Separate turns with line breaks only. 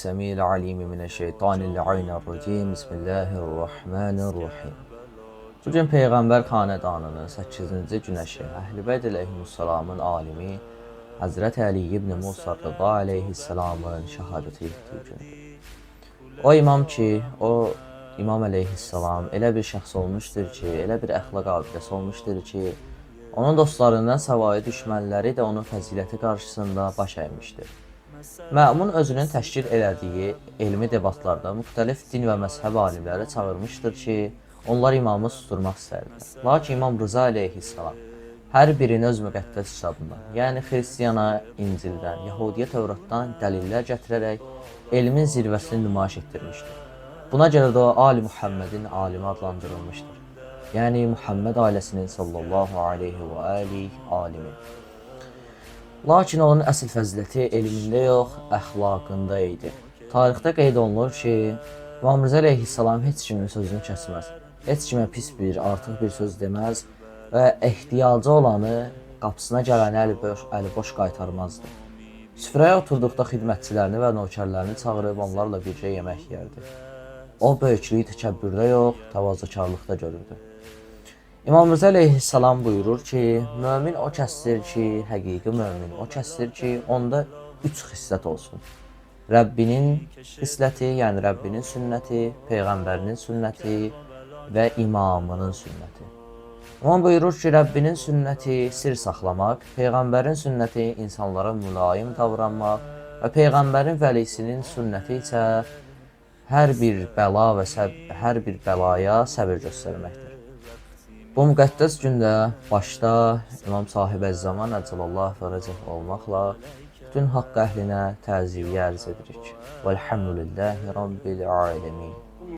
Səmi'l alim minəşşeytanirracim. Bismillahirrahmanirrahim. Bu gün Peyğəmbər xanədanının 8-ci günəşi Əhl-i Beyt əleyhissalamın alimi Həzrət Əli ibn Musa Rıza əleyhissalamın şəhadətə yetdiyi gündür. O imam ki, o İmam əleyhissalam elə bir şəxs olmuşdur ki, elə bir əxlaq abidəsi olmuşdur ki, onun dostlarından savayı düşmənləri də onun fəziləti qarşısında baş əymişdir. Məmun özünün təşkil elədiyi elmi debatlarda müxtəlif din və məzhəb alimləri çağırmışdır ki, onlar imamı susturmaq istərdilər. Lakin İmam Rıza əleyhissalam hər birini öz müqəddəs kitabından, yəni Xristiyana İncildən, Yahudiyə Tövratdan dəlillər gətirərək elmin zirvəsini nümayiş etdirmişdir. Buna görə də o Ali Muhammedin alimi adlandırılmışdır. Yəni Muhammed ailəsinin sallallahu aleyhi və alih alimi. Lakin onun əsl fəziləti elmində yox, əxlaqında idi. Tarixdə qeyd olunur ki, İmam Rıza əleyhissalam heç kimin sözünü kəsməz, heç kimə pis bir, artıq bir söz deməz və ehtiyacı olanı qapısına gələni əli boş qaytarmazdı. Süfrəyə oturduqda xidmətçilərini və nökərlərini çağırıb onlarla bircə yemək yeyərdi. O böyüklüyü təkəbbürdə yox, təvazökarlıqda görürdü. İmam Rıza əleyhissalam buyurur ki, mömin o kəsdir ki, həqiqi mömin o kəsdir ki, onda üç xislət olsun. Rəbbinin xisləti, yəni Rəbbinin sünnəti, peyğəmbərinin sünnəti və imamının sünnəti. İmam buyurur ki, Rəbbinin sünnəti sir saxlamaq, peyğəmbərin sünnəti insanlara mülayim davranmaq və peyğəmbərin vəlisinin sünnəti isə hər bir bəla və hər bir bəlaya səbir göstərməkdir. Bu müqəddəs gündə başda İmam Sahibəz-Zaman əcəlallahu fərəcəh olmaqla bütün haqq əhlinə təziyyə ərz edirik. Vəlhamdülillahi Rabbil aləmin.